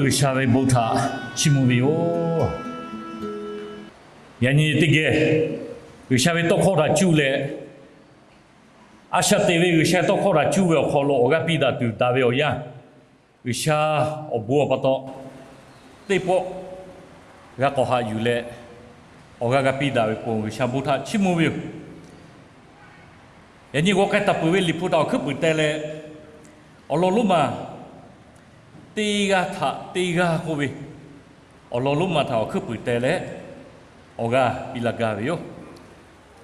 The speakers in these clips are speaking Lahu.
G'uiˬsha ve bon htaꞈ chiˇ mvuh ve yoˬ. Yaꞈ nyi teˇ geh G'uiˬsha ve tawˇ hkawˇ htaꞈ cuˇ leh, a shaꞈ teꞈ ve G'uiˬsha ve tawˇ hkawˇ htaꞈ cuˇ ve awˬ hk'aw lo awˬ g'aˇ piˇ daꞈ tuˬ daꞈ ve awˬ yanˇ, G'uiˬsha awˬ bon awˬ pa taw teˇ pawˆ g'a k'awꞈ haꞈ yuˬ leh, awˬ g'aˇ g'a piˇ daꞈ ve pon G'uiˬsha bon htaꞈ chiˇ mvuh ve yoˬ. Yaꞈ nyi g'aw k'ai taˍ peuˬ ve Liꞈ hpu htaꞈ awˬ hkuiˉ puiˍ teh leh, awˬ lawn lonˉ ma teˇ g'aˇ htaꞈ teˇ g'aˇ k'oˆ ve, awˬ lawn lonˉ ma htaꞈ awˬ hkuiˉ puiˍ teh leh, awˬ g'aˇ piˇ laˇ gaˇ ve yoˬ.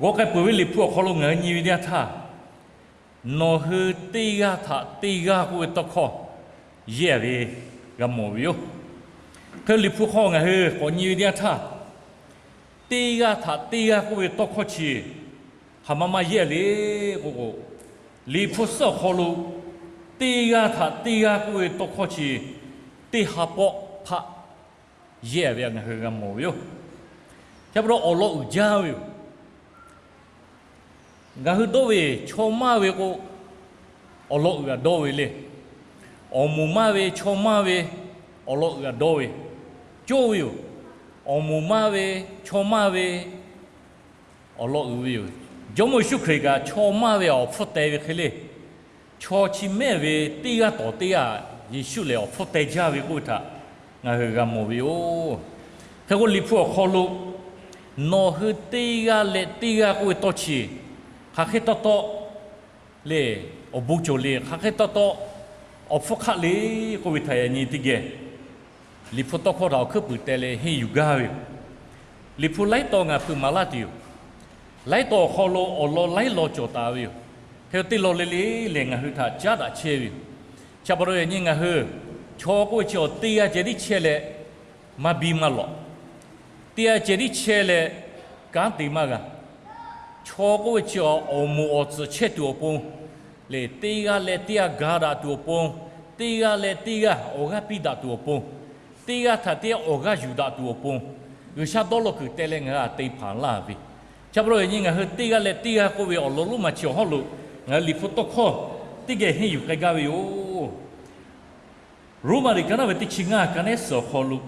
G'aw k'ai peuˬ ve Liꞈ hpu awˬ hk'aw lo ngaˬ hui nyi ve teˇ yanˇ htaˇ, nawˬ hui teˇ g'aˇ htaꞈ teˇ g'aˇ k'oˆ ve tawˇ hkawˇ yehˇ ve g'a mawˬ ve yoˬ. Hk'e Liꞈ hpu hk'aw ngaˬ hui k'awꞈ nyi ve teˇ yanˇ htaˇ, teˇ g'aˇ htaꞈ teˇ g'aˇ k'oˆ ve tawˇ hkawˇ chi hk'aˬ ma ma yehˇ le k'oˆ k'o, Liꞈ hpu suhˉ awˬ hk'aw lo teˇ g'aˇ htaꞈ teˇ g'aˇ k'oˆ ve tawˇ hkawˇ chi teˇ ha pawˆ hpaˆ yehˇ ve ngaˬ hui g'a mawˬ ve yoˬ. Chi pa taw awˬ lawn uiˍ jaˇ ve yoˬ. Ngaˬ hui dawˇ ve chaw maˇ ve k'o, awˬ lawn uiˍ aꞈ dawˇ ve le. Awˬ moˍ maˇ ve chaw maˇ ve awˬ lawn uiˍ aꞈ dawˇ ve cawˇ ve yoˬ. Awˬ moˍ maˇ ve chaw maˇ ve awˬ lawn uiˍ ve yoˬ. Jawˇmawˇ Yeˍsuˆ Hkriꞈ kaꞈ chaw maˇ ve awˬ hpfuhˇ teh ve hk'e le, chaw chi mehˆ ve teˇ g'aˇ tawˍ teˇ g'aˇ Yeˍsuˆ lehˬ awˬ hpfuhˇ teh jaˇ ve k'oˆ ve htaꞈ ngaˬ hui g'a mawˬ ve yoˬ. Hk'e k'o Liꞈ hpu awˬ hk'aw lo nawˬ hui teˇ g'aˇ leh teˇ g'aˇ k'oˆ ve tawˇ chi hk'aˬ hk'e taw taw le, awˬ bon cawˬ le, hk'aˬ hk'e taw taw awˬ hpfuhˇ hk'aˆ le k'oˆ ve htaꞈ yaꞈ nyi teˇ geh Liꞈ hpu tawˇ hkawˇ htaꞈ awˬ hkuiˉ puiˍ teh leh henˇ yuˬ gaˇ ve yoˬ. Liꞈ hpu laiˉ taw ngaˬ hpeuꞈ maˍ laˇ tuˬ yoˬ. Laiˉ taw awˬ hk'aw lo awˬ lawn laiˉ lawn cawˬ taˍ ve yoˬ. Hk'e te law le le lehˬ ngaˬ hui htaꞈ caˉ daꞈ chehˇ ve yoˬ. Chi pa taw yaꞈ nyi ngaˬ hui chaw k'oˆ ve chi awˬ teˇ g'aˇ ceh tiˉ chehˇ leh maˇ biˇ maˇ lawꞈ, teˇ g'aˇ ceh tiˉ chehˇ leh kanˉ te maˇ g'a. Chaw k'oˆ ve chi awˬ moˍ awˬ tcuhˍ chehˇ tuˬ awˬ pon le, teˇ g'aˇ leh teˇ g'aˇ ga daꞈ tuˬ awˬ pon, teˇ g'aˇ leh teˇ g'aˇ awˬ g'aˇ piˇ daꞈ tuˬ awˬ pon, teˇ g'aˇ htaꞈ teˇ g'aˇ awˬ g'aˇ yuˬ daꞈ tuˬ awˬ pon, G'uiˬsha dawˇ law kuiˬ teh leh ngaˬ hui htaꞈ te hpanˍ laˇ ve. Chi pa taw yaꞈ nyi ngaˬ hui teˇ g'aˇ leh teˇ g'aˇ k'oˆ ve awˬ lawn lonˉ ma chi awˬ hawˉ lo ngaˬ hui Liꞈ hpu tawˇ hkawˇ teˇ geh henˇ yuˬ k'ai gaˇ ve yoˬ. Roˉmaꞈ liꞈ ka naˆ ve teˇ chi ngaˇ ka nehˉ suhˍ awˬ hk'aw lo,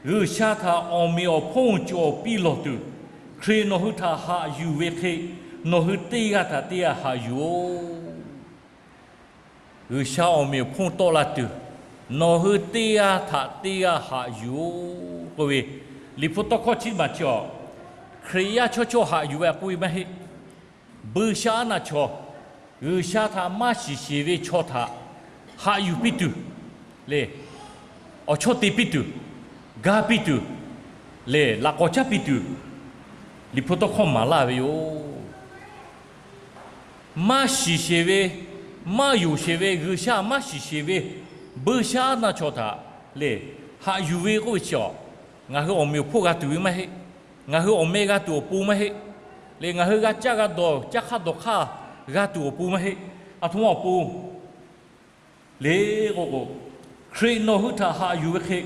G'uiˬsha htaꞈ awˬ meꞈ awˬ hponˇ cawˬ piˇ lawˬ tuˬ, Hkriꞈ nawˬ hui htaꞈ haꞈ yuˬ ve hk'e, nawˬ hui teˇ g'aˇ htaꞈ teˇ g'aˇ haꞈ yuˬ-oˬ. G'uiˬsha awˬ meꞈ awˬ hponˇ tawˆ la tuˬ, nawˬ hui teˇ g'aˇ htaꞈ teˇ g'aˇ haꞈ yuˬ-oˬ k'oˆ ve, Liꞈ hpu tawˇ hkawˇ chi maˬ chi awˬ, Hkriꞈ yaˇ chaw chaw haꞈ yuˬ ve k'oˆ ve maˇ heˆ. Buiˇshaˆaˉnaˆ chaw, G'uiˬsha htaꞈ maˇ shiˍ sheˍ ve chaw htaꞈ haꞈ yuˬ piˇ tuˬ le, awˬ chawˇ te piˇ tuˬ, ga piˇ tuˬ le, laꞈ k'awꞈ caˉ piˇ tuˬ, Liꞈ hpu tawˇ hkawˇ maˍ laˇ ve yoˬ. Maˇ shiˍ sheˍ ve, maˇ yonˍ sheˍ ve, G'uiˬsha maˇ shiˍ sheˍ ve buiˇshaˆaˉnaˆ chaw htaꞈ le, haꞈ yuˬ ve k'oˆ ve chi awˬ, ngaˬ hui awˬ meꞈ awˬ hponˇ g'a tuˬ ve maˇ heˆ. Ngaˬ hui awˬ meh g'a tuˬ awˬ pon maˇ heˆ. Le ngaˬ hui g'a caˇ g'a dawˬ, caˇ hk'aˇ dawˬ hk'aˇ g'a tuˬ awˬ pon maˇ heˆ. Aˬ htoꞈ ma awˬ pon le k'oˆ k'o, Hkriꞈ nawˬ hui htaꞈ haꞈ yuˬ ve hk'e,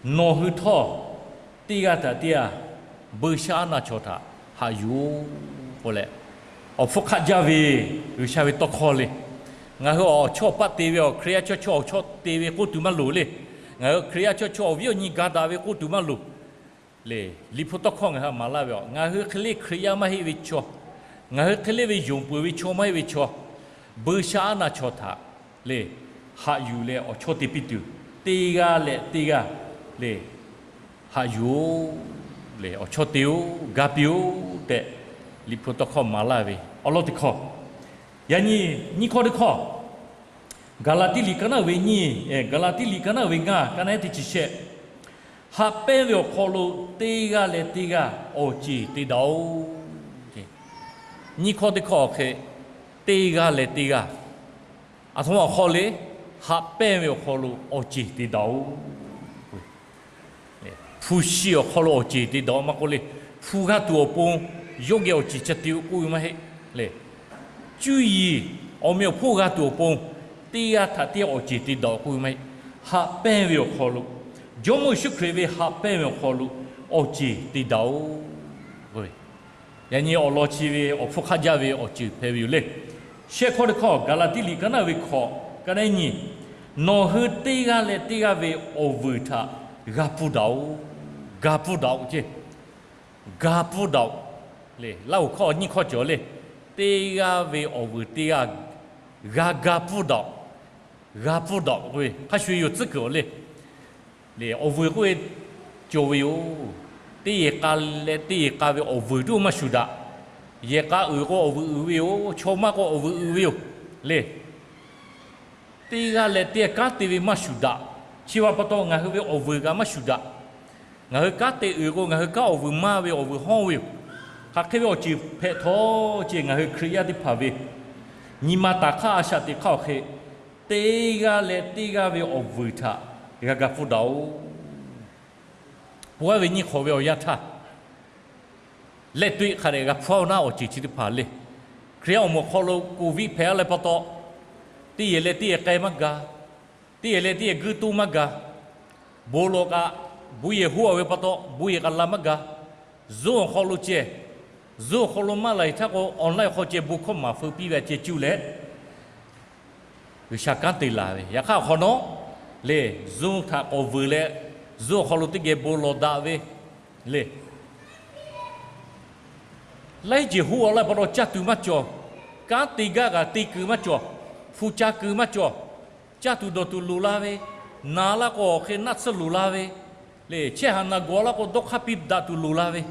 nawˬ hui htawˇ teˇ g'aˇ htaꞈ teˇ g'aˇ buiˇshaˆaˉnaˆ chaw htaꞈ haꞈ yuˬ-oˬ k'oˆ leh, awˬ hpfuhˇ hk'aˆ jaˇ ve G'uiˬsha ve tawˇ hkawˇ le. Ngaˬ hui awˬ chawˇ paˆ te ve, awˬ Hkriꞈ yaˇ chaw chaw awˬ chawˇ te ve k'oˆ tuˬ maˇ loˍ le. Ngaˬ hui Hkriꞈ yaˇ chaw chaw awˬ viˉ awˬ nyi ga daꞈ ve k'oˆ tuˬ maˇ loˍ le. Liꞈ hpu tawˇ hkawˇ ngaˬ hui maˍ laˇ ve, ngaˬ hui hk'e le Hkriꞈ yaˇ maˇ heˆ ve chaw, ngaˬ hui hk'e le ve yonˍ peuˬ ve chaw maˇ heˆ ve chaw, buiˇshaˆaˉnaˆ chaw htaꞈ le haꞈ yuˬ leh awˬ chawˇ te piˇ tuˬ, teˇ g'aˇ leh teˇ g'aˇ le haꞈ yuˬ-oˬ le, awˬ chawˇ te-oˬ, ga piˇ-oˬ tehꞈ, Liꞈ hpu tawˇ hkawˇ maˍ laˇ ve awˬ lawn teˇ hkawˇ. Yaꞈ nyi nyiˇ hkawˇ teˇ hkawˇ, Gaˍlaˍtiˆ liꞈ ka naˆ ve nyiˇ, Gaˍlaˍtiˆ liꞈ ka naˆ ve ngaˇ ka naˆ teˇ chi shehˆ, haꞈ pehnˇ ve awˬ hk'aw lo teˇ g'aˇ leh teˇ g'aˇ awˬ ceˬ te daꞈ-oˬ. Nyiˇ hkawˇ teˇ hkawˇ awˬ hk'e, teˇ g'aˇ leh teˇ g'aˇ, aˬ htoꞈ ma awˬ hk'aw le, haꞈ pehnˇ ve awˬ hk'aw lo awˬ ceˬ te daꞈ-oˬ. Hpu shi awˬ hk'aw lo awˬ ceˬ te daꞈ-oˬ maˇ k'oˆ le, hpu g'a tuˬ awˬ pon yawˇ geh awˬ ceˬ ca te-o k'oˆ ve maˇ heˆ le. Cuˇ yiˍ awˬ meꞈ awˬ hponˇ g'a tuˬ awˬ pon teˇ g'aˇ htaꞈ teˇ g'aˇ awˬ ceˬ te daꞈ-oˬ k'oˆ ve maˇ heˆ. Haꞈ pehnˇ ve awˬ hk'aw lo, Jawˇmawˇ Yeˍsuˆ Hkriꞈ ve haꞈ pehnˇ ve awˬ hk'aw lo awˬ ceˬ te daꞈ-oˬ. Yaꞈ nyi awˬ lawn chi ve awˬ hpfuhˇ hk'aˆ jaˇ ve awˬ ceuˬ hpehꞈ ve yoˬ le. Shehˆ hkawˇ teˇ hkawˇ, Gaˍlaˍtiˆ liꞈ ka naˆ ve hkawꞈ ka naˆ nyiˇ, Nawˬ hui teˇ g'aˇ leh teˇ g'aˇ ve awˬ vuiˬ htaꞈ g'a pfuhˇ daꞈ-oꞈ. G'a pfuhˇ daꞈ-oꞈ ce. G'a pfuhˇ daꞈ-oꞈ le. Laˇ huˍ hkawˇ nyiˇ hkawˇ cawˬ le. Teˇ g'aˇ ve awˬ vuiˬ teˇ g'aˇ g'a ga pfuhˇ daꞈ-oꞈ. G'a pfuhˇ daꞈ-oꞈ k'oˆ ve hk'a shuˍ yoˬ tcuhˉ kuiˬ-oꞈ le. Le awˬ vuiˬ k'oˆ ve cawˬ ve yoˬ. Teˇ yehˬ k'a leh teˇ yehˬ k'a ve awˬ vuiˬ tuˬ maˇ shuˍ daꞈ. Yehˬ k'a uiˍ k'o awˬ vuiˬ uiˍ ve yoˬ. Chaw maˇ k'o awˬ vuiˬ uiˍ ve yoˬ le. Teˇ g'aˇ leh teˇ g'aˇ kanˉ te ve maˇ shuˍ daꞈ. Chi ve pa taw ngaˬ hui ve awˬ vuiˬ kaꞈ maˇ shuˍ daꞈ. Ngaˬ hui kanˉ te uiˍ k'o ngaˬ hui kanˉ awˬ vuiˬ maˇ ve awˬ vuiˬ hawˇ ve yoˬ. Hk'aˬ hk'e ve awˬ ceuˬ hpehꞈ htawˇ ce, ngaˬ hui Hkriꞈ yaˇ teˇ hpaˍ ve nyi ma taˍ hk'aˇ a shaꞈ teꞈ hk'aˇ awˬ hk'e, teˇ g'aˇ leh teˇ g'aˇ ve awˬ vuiˬ htaꞈ g'a ga pfuhˇ daꞈ-oꞈ. Pon aˉ ve nyiˇ hk'awꞈ ve awˬ yanˇ htaˇ, leh toꞈ-e hk'a dehꞈ g'a hpfuhˇ-oˬ naˉ awˬ ceuˬ chi teˇ hpaˍ le. Hkriꞈ yaˇ awˬ moˍ awˬ hk'aw lo COVID hpehꞈ-a leh pa taw, teˇ yehˬ leh teˇ yehˬ k'ai maˇ ga. Teˇ yehˬ leh teˇ yehˬ guiˇ toˇ maˇ ga. Bon lawˬ kaꞈ, bon yehˬ hoˆ-a ve pa taw bon yehˬ kaꞈ la maˇ ga. Zoom awˬ hk'aw lo ceh, Zoom awˬ hk'aw lo maˇ laˬ-e htaˇ k'o online hk'aw ceh bon hkawˇ maˍ feu piˇ ve a ceh cuˇ leh G'uiˬsha kanˉ te laˬ ve. Yaꞈ hk'aˇ awˬ hk'awꞈ nawˉ le, Zoom htaꞈ k'awꞈ vuiˬ leh, Zoom awˬ hk'aw lo teˇ geh bon lawˬ daꞈ ve le. Laiˉ jeˬ hoˆ-a laˇ pa taw caˇ tuˬ maˇ cawˬ. Kanˉ te gaˇ kaꞈ te kuiˬ maˇ cawˬ. Hpu ca kuiˬ maˇ cawˬ. Caˇ tuˬ dawˬ tuˬ loˍ la ve, naˬ laˇ k'o awˬ hk'e naˆ tsuhˇ loˍ la ve le, chehˇ haꞈ naˬ gawˬ laˇ k'o dawˇ hk'aˇ piˇ daꞈ tuˬ loˍ la ve.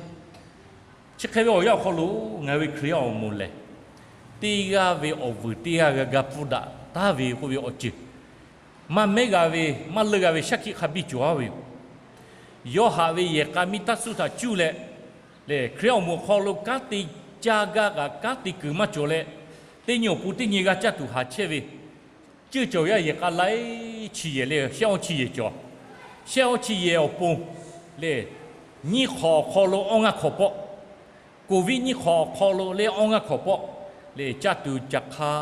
Chi hk'e ve awˬ yanˇ awˬ hk'aw lo ngaˬ hui ve Hkriꞈ yaˇ awˬ moˍ lehˬ, teˇ g'aˇ ve awˬ vuiˬ teˇ g'aˇ g'a ga pfuhˇ daꞈ taˍ ve k'oˆ ve awˬ ceuˬ maˇ mehˉ g'a ve, maˇ leuˆ g'a ve shaˉ hkiˆ hk'a biˇ cawˬ-a ve yoˬ. Yawˇ haꞈ ve yehˬ k'a miˇ taˇ suˆ htaꞈ cuˇ leh, lehˬ Hkriꞈ yaˇ awˬ moˍ awˬ hk'aw lo kanˉ te caˇ gaˇ kaꞈ kanˉ te kuiˬ maˇ cawˬ leh, teˇ nyi awˬ pon teˇ nyi g'a caˇ tuˬ haꞈ chehˇ ve, ceuˇ cawˬ yaˇ yehˬ k'a laiˉ chi yehˬ le, shehˆ awˇ chi yehˬ cawˬ. Shehˆ awˇ chi yehˬ awˬ pon lehˬ, nyiˇ hk'awꞈ awˬ hk'aw lo awˇ ngaˇ hk'awꞈ pawˆ, COVID nyiˇ hk'awꞈ awˬ hk'aw lo lehˬ awˇ ngaˇ hk'awꞈ pawˆ lehˬ, caˇ tuˬ caˬ hk'a,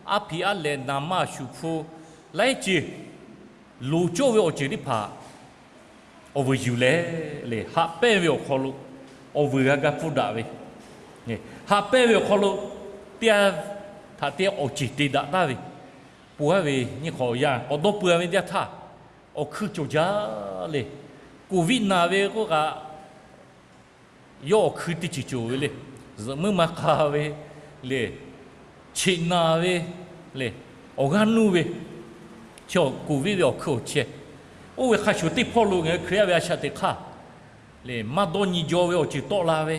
aˉ hpiꞈ aˉ lehˬ, naˍ manˇ shuˍ hpu, laiˉ ceuˬ loˍ cawˇ ve awˬ ceuˬ teˇ hpaˍ awˬ vuiˬ yuˬ leh, lehˬ haꞈ pehnˇ ve awˬ hk'aw lo awˬ vuiˬ g'a ga pfuhˇ daꞈ ve, haꞈ pehnˇ ve awˬ hk'aw lo teˇ g'aˇ htaꞈ teˇ g'aˇ awˬ ceuˬ te daꞈ taˍ ve, pon aˉ ve nyiˇ hk'awꞈ yanˇ k'awꞈ dawˇ peuˬ-a ve teˇ yanˇ htaˇ, awˬ hkui cawˬ jaˇ le. COVID naˬ ve k'oˆ kaꞈ, yawˇ awˬ hkui teˇ ceuˬ cawˬ ve le. Zuhꞈ muiˉ ma hk'a ve le, cheꞈ naˬ ve le, awˬ g'aˇ nuˇ ve, chi COVID ve awˬ hkui awˬ chehˇ. Oˇ ve hk'a shuˍ teˇ hpawˇ lo ngaˬ hui Hkriꞈ yaˇ ve a shaꞈ teꞈ hk'aˇ lehˬ, maˇ dawˇ nyi jaw ve awˬ ceuˬ tawˆ la ve,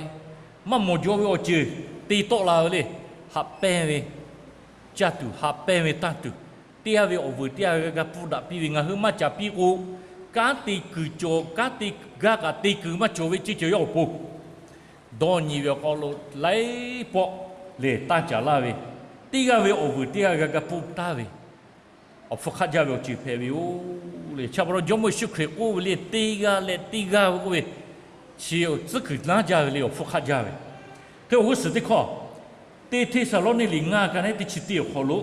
maˇ mawˬ jaw ve awˬ ceuˬ te tawˆ la ve le. Haꞈ pehnˇ ve caˇ tuˬ, haꞈ pehnˇ ve tanˇ tuˬ, teˇ g'aˇ ve awˬ vuiˬ teˇ g'aˇ g'a ga pfuhˇ daꞈ piˇ ve, ngaˬ hui maˇ caˍ piˇ k'o, kanˉ te kuiˬ cawˬ, kanˉ te gaˇ kaꞈ te kuiˬ maˇ cawˬ ve ceuˇ cawˬ yaˇ awˬ pon, dawˇ nyi ve awˬ hk'aw lo laiˉ pawˆ lehˬ tanˇ caˍ laˇ ve, teˇ g'aˇ ve awˬ vuiˬ teˇ g'aˇ g'a ga pfuhˇ taˍ ve, awˬ hpfuhˇ hk'aˆ jaˇ ve awˬ ceuˬ hpehꞈ ve yoˬ le. Chi pa taw Jawˇmawˇ Yeˍsuˆ Hkriꞈ k'oˆ ve le, teˇ g'aˇ leh teˇ g'aˇ ve k'oˆ ve, chi tcuhˉ kuiˬ naˉ jaˇ ve le, awˬ hpfuhˇ hk'aˆ jaˇ ve. Hk'e awˬ g'uˇ suhˍ teˇ hkawˇ, teˇ Hteˇsaˍlawˇniˆ liꞈ ngaˇ ka neˉ teˇ chi teˇ awˬ hk'aw lo,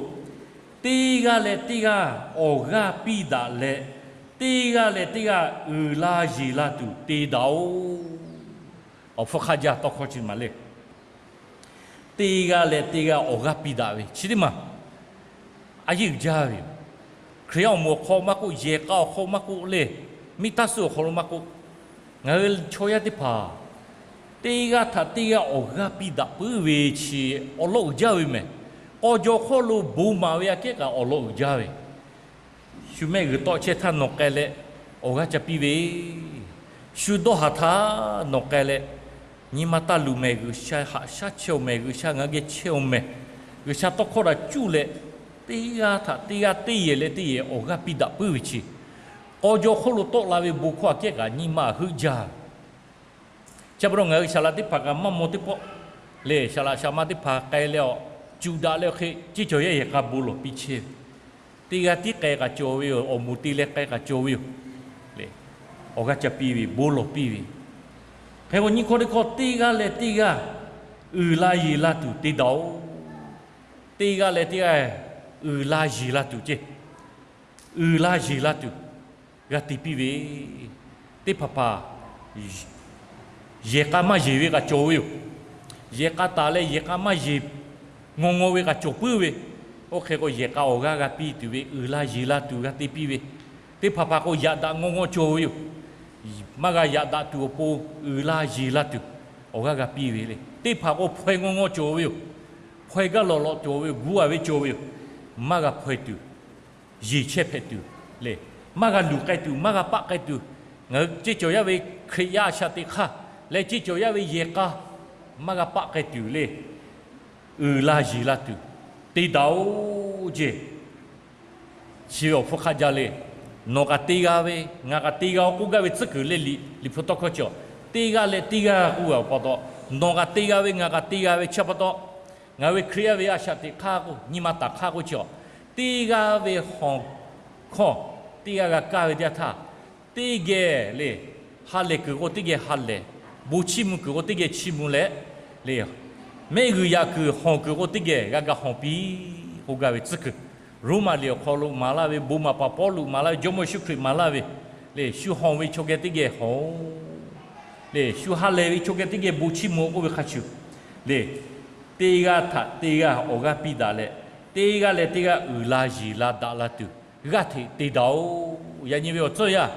teˇ g'aˇ leh teˇ g'aˇ awˬ g'aˇ piˇ daꞈ leh, teˇ g'aˇ leh teˇ g'aˇ uiˍ la yeˬ la tuˬ te daꞈ-oꞈ. Awˬ hpfuhˇ hk'aˆ jaˇ tawˇ hkawˇ chi maˬ le. Teˇ g'aˇ leh teˇ g'aˇ awˬ g'aˇ piˇ daꞈ ve chi teˇ maˬ a yeˇ uiˍ jaˇ ve yoˬ. Hkriꞈ yaˇ awˬ moˍ awˬ hk'aw maˇ k'oˆ, yehˬ k'a awˬ hk'aw maˇ k'oˆ le, miˇ taˇ suˆ awˬ hk'aw lo maˇ k'oˆ, ngaˬ hui chaw yaˇ teˇ hpaˍ teˇ g'aˇ htaꞈ teˇ g'aˇ awˬ g'aˇ piˇ daꞈ puiˉ ve chi awˬ lawn uiˍ jaˇ ve mehˬ. K'aw jaw hk'oˆ lo bon maˍ ve aꞈ kehˉ kaꞈ awˬ lawn uiˍ jaˇ ve. Shu mehˆ g'uiˬ tawˆ chehˇ htaˇ nawˬ k'ai leh awˬ g'aˇ ca piˇ ve, shu dawˇ haˍ htaˇ nawˬ k'ai leh, nyi ma taˇ luˬ mehˬ, G'uiˬsha haꞈ shaˉ chehˇ-oˬ mehˬ, G'uiˬsha ngaˬ hui geh chehˇ-oˬ mehˬ, G'uiˬsha tawˇ hkawˇ htaꞈ cuˇ leh, teˇ g'aˇ htaꞈ teˇ g'aˇ teˇ yehˬ leh teˇ yehˬ awˬ g'aˇ piˇ daꞈ puiˉ ve chi, k'aw jaw hk'oˆ lo tawˆ la ve bon hkawˇ aꞈ kehˉ kaꞈ nyi ma heuˆ jaˇ. Chi pa taw ngaˬ hui saˍ laꞈ teˇ hpaˍ kaꞈ maˇ maw teˇ pawˆ lehˬ, saˍ laꞈ saˍ ma teˇ hpaˍ k'ai leh awˬ cuˬ daꞈ leh awˬ hk'e, ceˇ cawˬ yaˇ yehˬ k'a bon lawˬ piˇ chehˇ ve, teˇ g'aˇ tiˉ k'ai k'aꞈ cawˬ ve yoˬ. Awˬ moˍ te leh k'ai k'aꞈ cawˬ ve yoˬ le. Awˬ g'aˇ ca piˇ ve, bon lawˬ piˇ ve. Hk'e k'o nyiˇ hkawˇ teˇ hkawˇ, teˇ g'aˇ leh teˇ g'aˇ uiˍ la yeˬ la tuˬ te daꞈ-oꞈ. Teˇ g'aˇ leh teˇ g'aˇ uiˍ la yeˬ la tuˬ ceˇ, uiˍ la yeˬ la tuˬ g'a te piˇ ve, teˇ hpaˍ hpaˍ yehˬ k'a maˇ yeˬ ve kaꞈ cawˬ ve yoˬ. Yehˬ k'a taˍ leh yehˬ k'a maˇ yeˬ ngaw ngaw ve kaꞈ cawˬ puiˉ ve. Oˇ hk'e k'o, yehˬ k'a awˬ g'aˇ g'a piˇ tuˬ ve, uiˍ la yeˬ la tuˬ g'a te piˇ ve, teˇ hpaˍ hpaˍ k'o, yaꞈ daꞈ ngawˇ ngawˇ cawˬ ve yoˬ. Maˇ g'a yaꞈ daꞈ tuˬ awˬ pon, uiˍ la yeˬ la tuˬ awˬ g'aˇ g'a piˇ ve le. Teˇ hpaˍ k'o, hpaweh ngawˇ ngawˇ cawˬ ve yoˬ. Hpaweh gaˇ lawꞈ lawꞈ cawˬ ve yoˬ. Gu a ve cawˬ ve yoˬ. Maˇ g'a hpaweh tuˬ, yeˬ chehˇ hpehꞈ tuˬ le. Maˇ g'a luˬ k'ai tuˬ, maˇ g'a paˆ k'ai tuˬ, ngaˬ hui ceˇ cawˬ yaˇ ve Hkriꞈ yaˇ a shaꞈ teꞈ hk'aˇ leh ceˇ cawˬ yaˇ ve yehˬ k'a maˇ g'a paˆ k'ai tuˬ le. Uiˍ la yeˬ la tuˬ te daꞈ-oˬ ceˇ. Chi ve awˬ hpfuhˇ hk'aˆ jaˇ le. Nawˬ kaꞈ te g'a ve, ngaˬ kaꞈ te g'a-oˬ k'oˆ gaˇ ve tcuhˉ kuiˬ le. Liꞈ hpu tawˇ hkawˇ chi, teˇ g'aˇ leh teˇ g'aˇ k'oˆ ve awˬ pa taw, nawˬ kaꞈ te g'a ve, ngaˬ kaꞈ te g'a ve chi pa taw, ngaˬ hui ve Hkriꞈ yaˇ ve a shaꞈ teꞈ hk'aˇ k'o, nyi ma taˍ hk'aˇ k'oˆ chi, teˇ g'aˇ ve hawˬ hkawˇ teˇ g'aˇ g'a kaˇ ve teˇ yanˇ htaˇ, teˇ geh le, ha lehˬ kuiˬ k'o teˇ geh ha lehˬ, bon chiˇ mvuh kuiˬ k'o teˇ geh chiˇ mvuh leh le, mehˆ g'uiˬ yaꞈ kuiˬ hawˬ kuiˬ k'o teˇ geh g'a ga hawˬ piˇ k'oˆ gaˇ ve tcuhˉ kuiˬ. Roˉmaꞈ liꞈ awˬ hk'aw lo maˍ laˇ ve, bon maˍ paˍ Pawˇluꞈ maˍ laˇ ve, jawˇmawˇ Yeˍsuˆ Hkriꞈ maˍ laˇ ve le, shu hawˬ ve chaw geh teˇ geh hawˬ-oˬ le, shu ha lehˬ ve chaw geh teˇ geh bon chiˇ mvuh k'oˆ ve hk'a shuˍ le, teˇ g'aˇ htaꞈ teˇ g'aˇ awˬ g'aˇ piˇ daꞈ leh, teˇ g'aˇ leh teˇ g'aˇ uiˍ la yeˬ la daꞈ la tuˬ g'aˇ hteꞈ te daꞈ-oˬ. Yaꞈ nyi ve awˬ tcuhˇ yaˇ,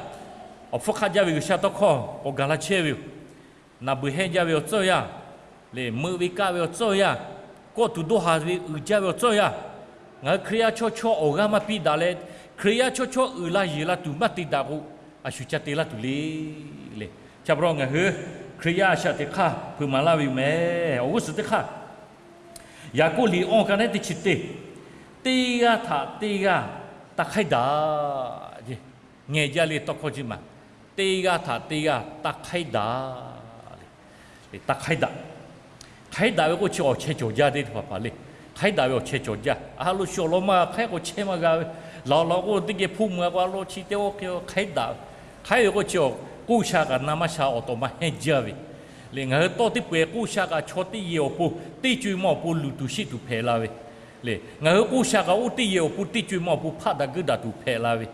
awˬ hpfuhˇ hk'aˆ jaˇ ve G'uiˬsha tawˇ hkawˇ k'awꞈ gaˬ la chehˇ ve yoˬ. Naˬ beuˬ hehnˇ jaˇ ve awˬ tcuhˇ yaˇ le, meuꞈ ve kaˆ ve awˬ tcuhˇ yaˇ, kawˆ tuˬ doˇ haˍ ve uiˍ jaˇ ve awˬ tcuhˇ yaˇ, ngaˬ hui Hkriꞈ yaˇ chaw chaw awˬ g'aˇ maˇ piˇ daꞈ leh, Hkriꞈ yaˇ chaw chaw uiˍ la yeˬ la tuˬ maˇ te daꞈ k'o, a shu ca te laˇ tuˬ le le. Chi pa taw ngaˬ hui Hkriꞈ yaˇ a shaꞈ teꞈ hk'aˇ hpeuꞈ maˍ laˇ ve yoˬ meh. Awˬ g'uˇ suhˍ teˇ hk'aˇ, Yaˍkoˆ liꞈ awˇ ka nehˉ teˇ chi teˇ, teˇ g'aˇ htaꞈ teˇ g'aˇ taˇ hk'aiˉ daꞈ ceˇ. Ngeh jaˇ le tawˇ hkawˇ chi maˬ, teˇ g'aˇ htaꞈ teˇ g'aˇ taˇ hk'aiˉ daꞈ le. Taˇ hk'aiˉ daꞈ. Hk'aiˉ daꞈ ve k'oˆ chi awˬ chehˇ cawˬ jaˇ teˇ hpaˍ hpaˍ le. Hk'aiˉ daꞈ ve awˬ chehˇ cawˬ jaˇ. A ha lo shu awˬ lawn maˇ g'a hk'aiˉ k'o chehˇ maˇ g'a ve, laˬ law k'o teˇ geh hpuˇ mvuh a k'o a lawn chi teˇ g'awˇ hk'e hk'aiˉ daꞈ. Hk'aiˉ ve k'oˆ chi awˬ k'oˆ sha kaꞈ na maˇ sha awˬ tawˍ maˇ hehnˇ jaˇ ve le. Ngaˬ hui tawˇ teˇ peu-eˬ k'oˆ sha kaꞈ chaw teˇ yehˬ awˬ pon teˇ co-e ma awˬ pon luˬ tuˬ sheˆ tuˬ hpehꞈ la ve le. Ngaˬ hui k'oˆ sha kaꞈ oˇ teˇ yehˬ awˬ pon teˇ co-e ma awˬ pon hpaˆ daꞈ guiˇ daꞈ tuˬ hpehꞈ la ve.